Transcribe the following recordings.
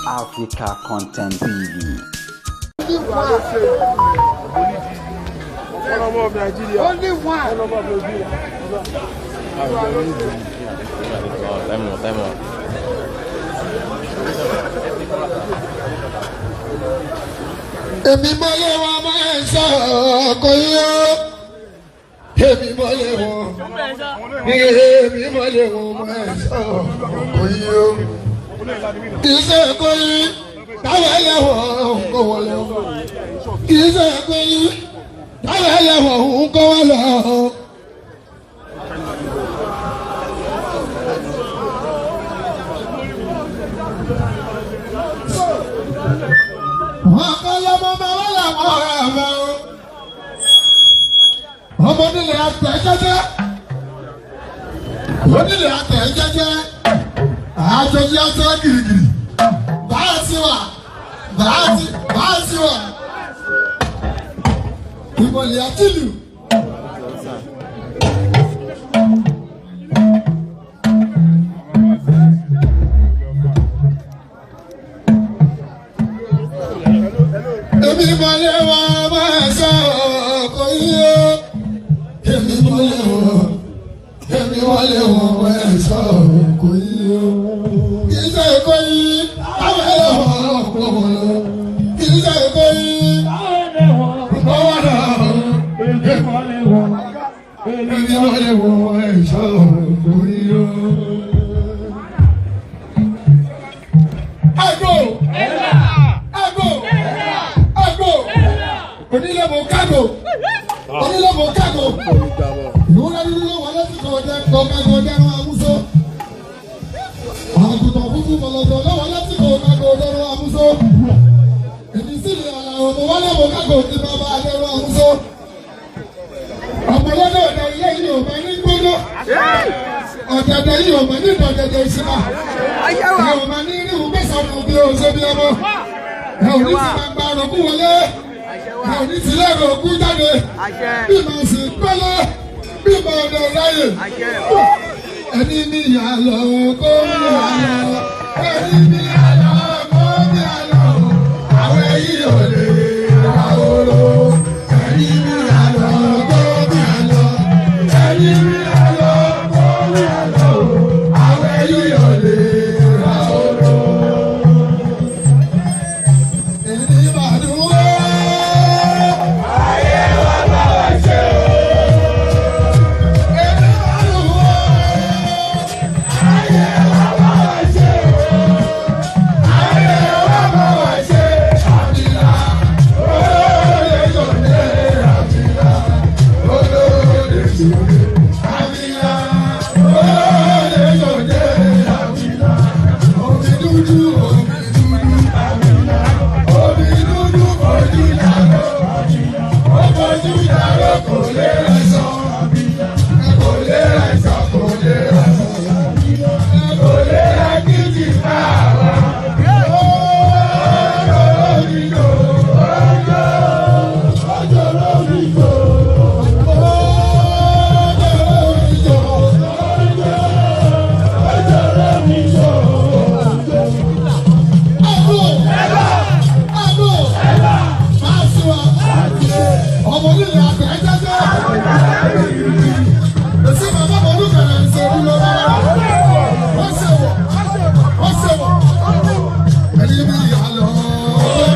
Africa Content TV. Only one. Time out. Èmi mọ́lẹ̀ wọn máa ń sọ ọkọ yó. Èmi mọ́lẹ̀ wọn. Èmi mọ́lẹ̀ wọn máa ń sọ ọkọ yó. Kì í ṣe ẹ̀kọ́ yìí táwọn ẹlẹ́wọ̀n ń kọ́ wọn lọ. Kì í ṣe ẹ̀kọ́ yìí táwọn ẹlẹ́wọ̀n ń kọ́ wọn lọ. Wọn kọ́ lọ́mọ máa wọ́n làwọn ọ̀rẹ́ àmọ́. Ọmọ nílẹ̀ àtẹ̀ jẹ́jẹ́. Onílẹ̀ àtẹ̀ jẹ́jẹ́. Àjọyí àtẹ̀ gìrìgìrì. Báà sí wà. Báà sí wà. Ìmọ̀lẹ̀ àtìlù. Èmi mọ̀lẹ́ wa máa sọ ọkọ̀ yìí o. Èmi mọ̀lẹ́ wọn. Èmi mọ̀lẹ́ wọn máa sọ ọkọ̀ yìí o. Kì í ṣe ẹ̀kọ́ yìí, àwọn ẹlẹ́wọ̀n ọkọ̀ wọn lọ. Kì í ṣe ẹ̀kọ́ yìí, ọkọ̀ wọn lọ. Èmi mọ̀lẹ́ wọn máa sọ ọkọ̀ yìí o. Àgò! Àgò! Àgò! Onílé mo kágò. Onílé mo kágò. Ìwúrẹ́ dúdú ló wà lásìkò ọ̀dẹ kọ̀ọ̀kágò ọ̀dẹ́rùn àmúso. Àgùntàn funfun mọ̀lọ́dọ̀ ló wà lásìkò ọ̀kágò ọ̀dẹ́rùn àmúso. Èmi sì lè àlàó mo wálé mo kágò kí bàbá ọ̀dẹ́rùn àmúso. Ọ̀pọ̀lọpọ̀ ọ̀dẹ ilé yìí ò máa ní gbóná. Ọ̀dẹ̀dẹ̀ yìí ò máa ní ìdọ̀dẹ̀dẹ̀ ìṣúná. Ẹ ò máa ní rí ìwúgbẹ́sọ̀nù bí oṣù bí ọmọ. Ẹ ò ní ti máa gba àròkú wọlé. Ẹ ò ní ti lẹ́rọ òkú jáde. Bí màá sì pẹ́lẹ́, bí màá dẹ̀ ráyè. Ẹni mi yà lọ kó mi yà lọ. Ẹni mi yà lọ kó mi yà lọ. Àwọn èyí ò lè ra oró. Ẹni mi yà lọ kó mi yà lọ. Ẹni mi yà lọ kó mi yà lọ. Àwọn èyí ò lè ra oró. Ẹni màdúró. Ayé wa bá wa ṣe o. Ẹni màdúró. Ayé wa bá wa ṣe o. Ayé wa bá wa ṣe. Àbílà olóde sòdè. Àbílà olóde sòdè. Àbílà olóde sòdè. Àbílà omi dúdú omi dúdú. Àbílà omi dúdú ojú dàrú. Ojú dàrú kò lè rẹ̀ sọ. Kò lè rẹ̀ sọ kò lè rẹ̀ sọ. Kò lè rẹ̀ kìtì máa wà. Ọmọ nílẹ̀ àtẹ̀ jẹ́jẹ́. Èsì bàbá bọ̀ olúkẹ̀rẹ̀ ń ṣe olú lọ́wọ́. Ó ṣe wọ̀, ó ṣe wọ̀. Ẹni bí àlọ́,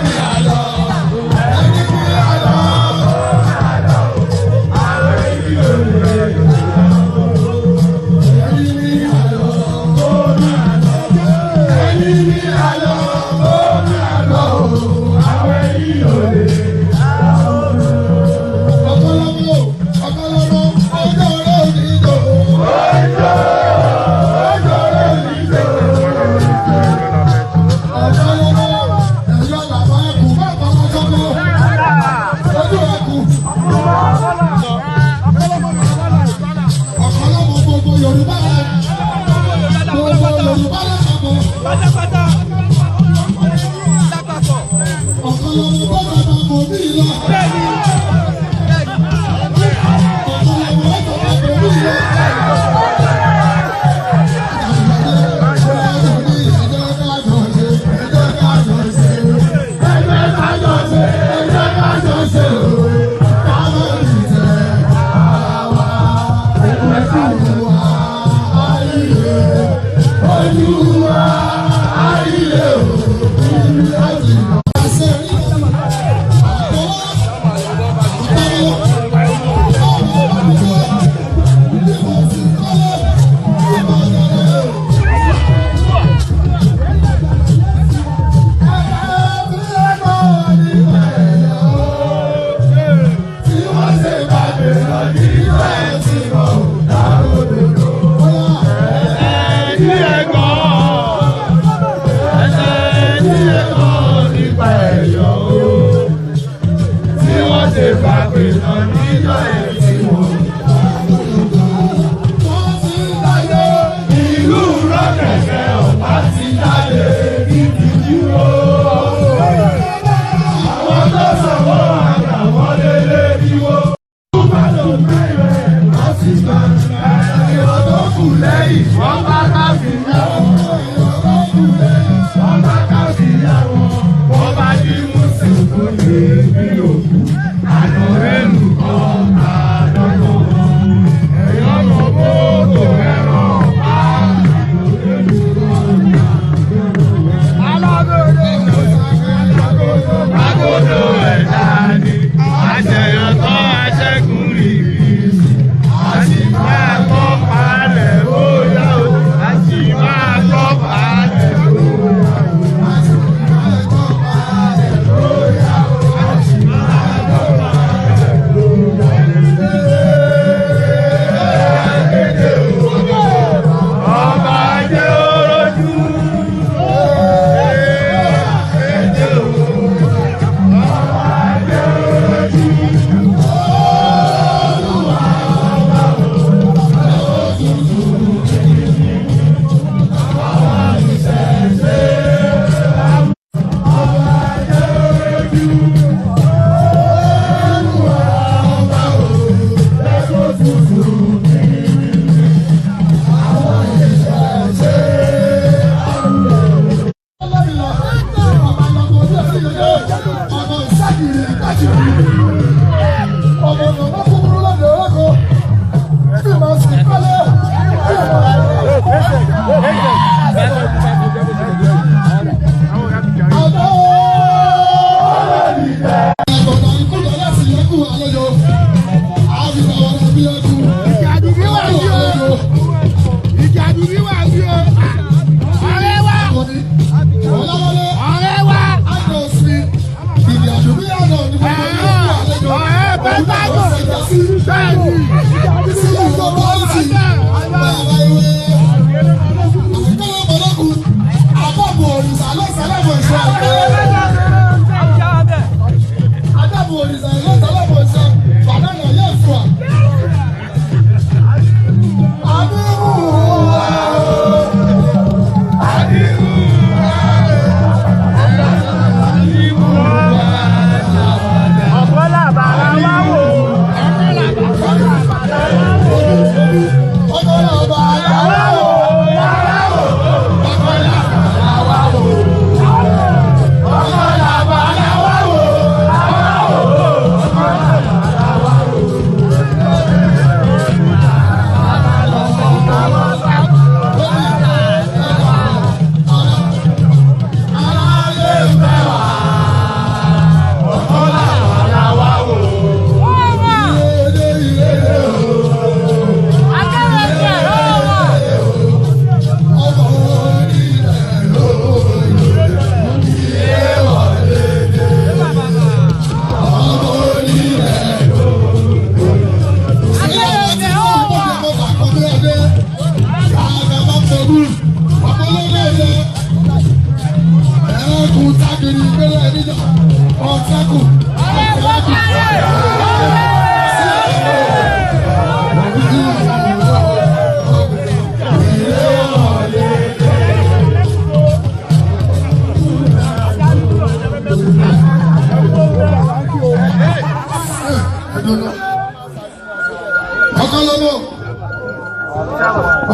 bí àlọ́, ẹni bí àlọ́. Ẹni bí àlọ́, ẹni bí àlọ́, bí àlọ́. Àwọn ẹni ò lè. Ọ̀kọ́lọ́mọ, ọ̀kọ́lọ́mọ, ọjọ́ ọ̀rẹ́ òní ìjọ. Ọjọ́ ọ̀rẹ́ òní ìjọ. Ọ̀kọ́lọ́mọ, ẹ̀yọ́ làbá ẹkù, bá bàbá sọ́kọ́. Ojú ẹkù. Ọ̀kọ́lọ́mọ gbogbo Yorùbá rẹ̀. Gbogbo Yorùbá lápapọ̀. Pátápátá. Lápapọ̀. Ọ̀kọ́lọ́mọ tó bàbá kò ní ìlọ. Bẹ́ẹ̀ni. Ọ̀kọ́lọ́mọ tó bàbá kò ní ìlọ. Ẹ̀jẹ̀ ká jọ ṣe, ẹ̀jẹ̀ ká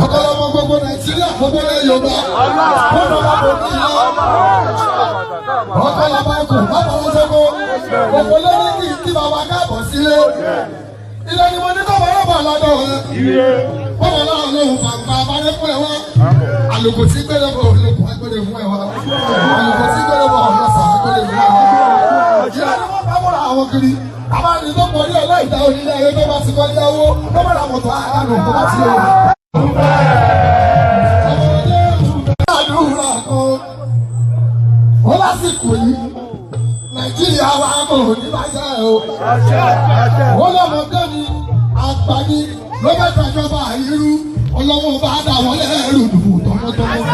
Ọ̀kọ́lọ́mọ gbogbo Nàìjíríà gbogbo ilẹ̀ Yorùbá. Ọ̀kọ́lọ́mọ ẹkùn bàbá wọn sọ́kọ́. Gbogbo lórí kì í kí bàbá káàbọ̀ sílé. Ilé ni mo ní kọ́ bàbá bọ̀ lọ́dọ̀ rẹ̀. Bọ́lá náà lóhùn bàbá abádẹ́kùn ẹ̀ wá. Àlùkò tí gbélé bọ̀ olùkọ́ agbélé fún ẹ wá. Àlùkò tí gbélé bọ̀ ọ̀lọ́sà agbélé fún ẹ wá. Ìyá ni wọ́n bá wọ́n àwọn kiri. Àmọ́ ẹni tó pọ̀ ní ọlọ́ìdá onílé ayé tó bá ti kọ́ níyàwó tó bá ra mọ̀tò àdánù tó bá ti lò. Ọmọdé àdúrà kan. Ó lásìkò yìí, Nàìjíríà wa kò ní bàjẹ́ o. Ó lọ́mọdé ni àgbà ni ló bá gbàjọba irú ọlọ́wọ́ bá dà wọ́n lẹ́rù dùbò tọmọtọmọ.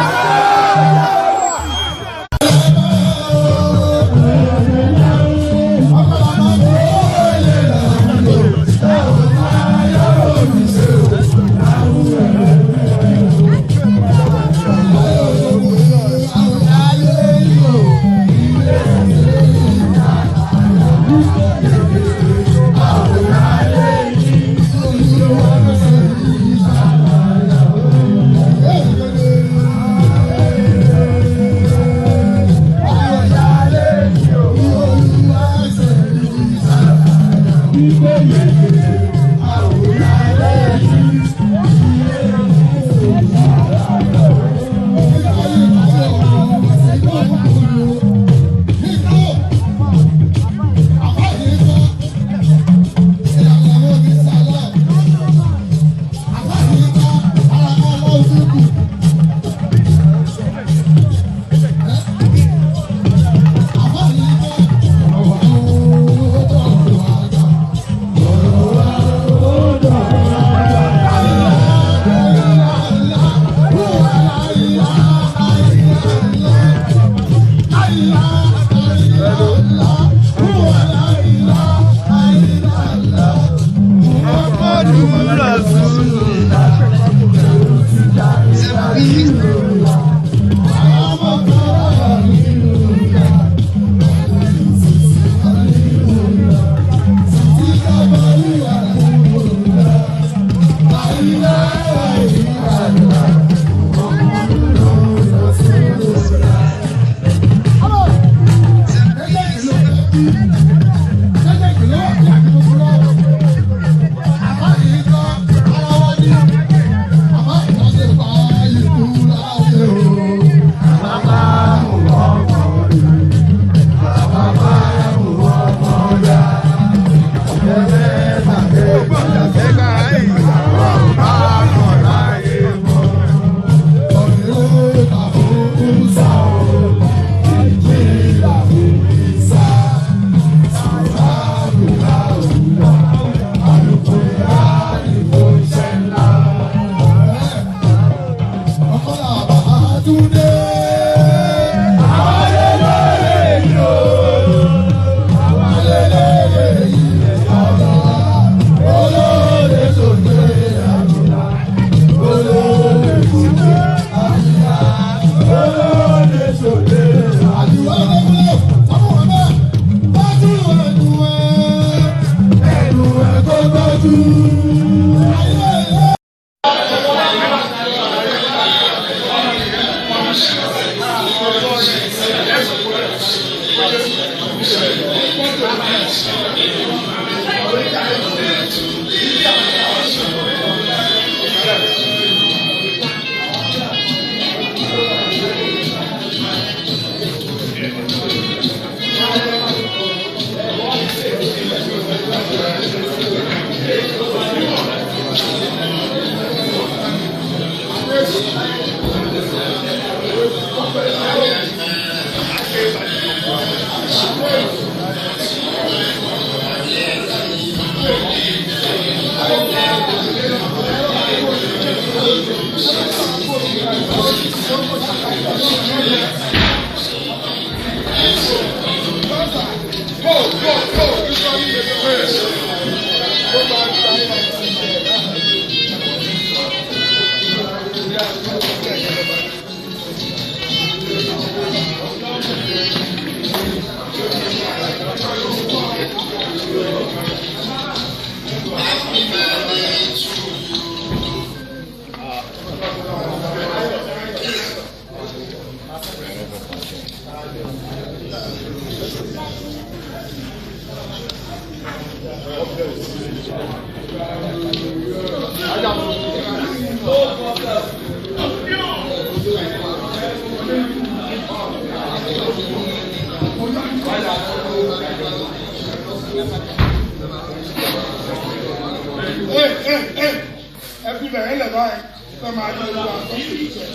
Ẹ fi bẹ̀rẹ̀ lẹ̀ báyìí, fẹ́ máa lọ ìlú àkọsílẹ̀ ìṣẹ̀.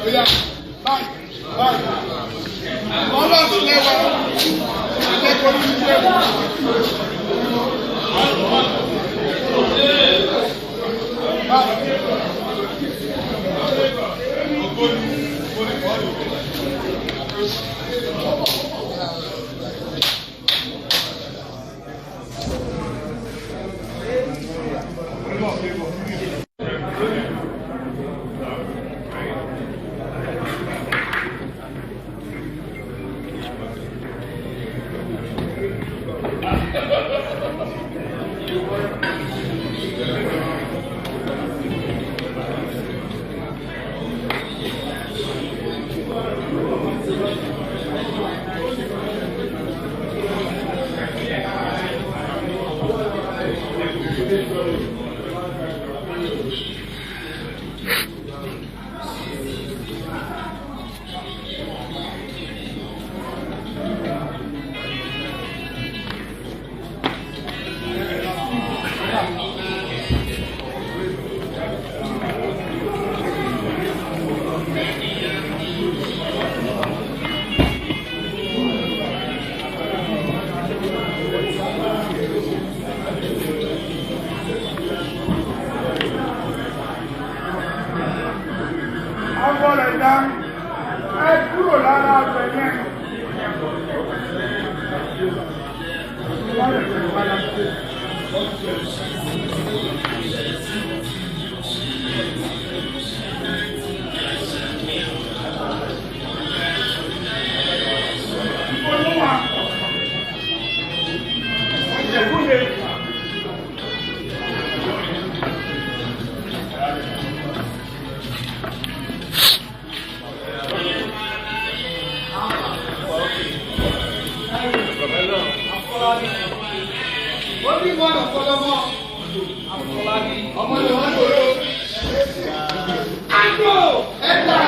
Oya, báyìí, báyìí. Ọlọ́sùn lẹ́wà, ẹ̀kọ́ ní ìlú ẹ̀kọ́. Ẹ kúrò lára abẹ yẹn. Olúwa, ẹ̀kúnlẹ̀. Àgbò ẹ̀dá.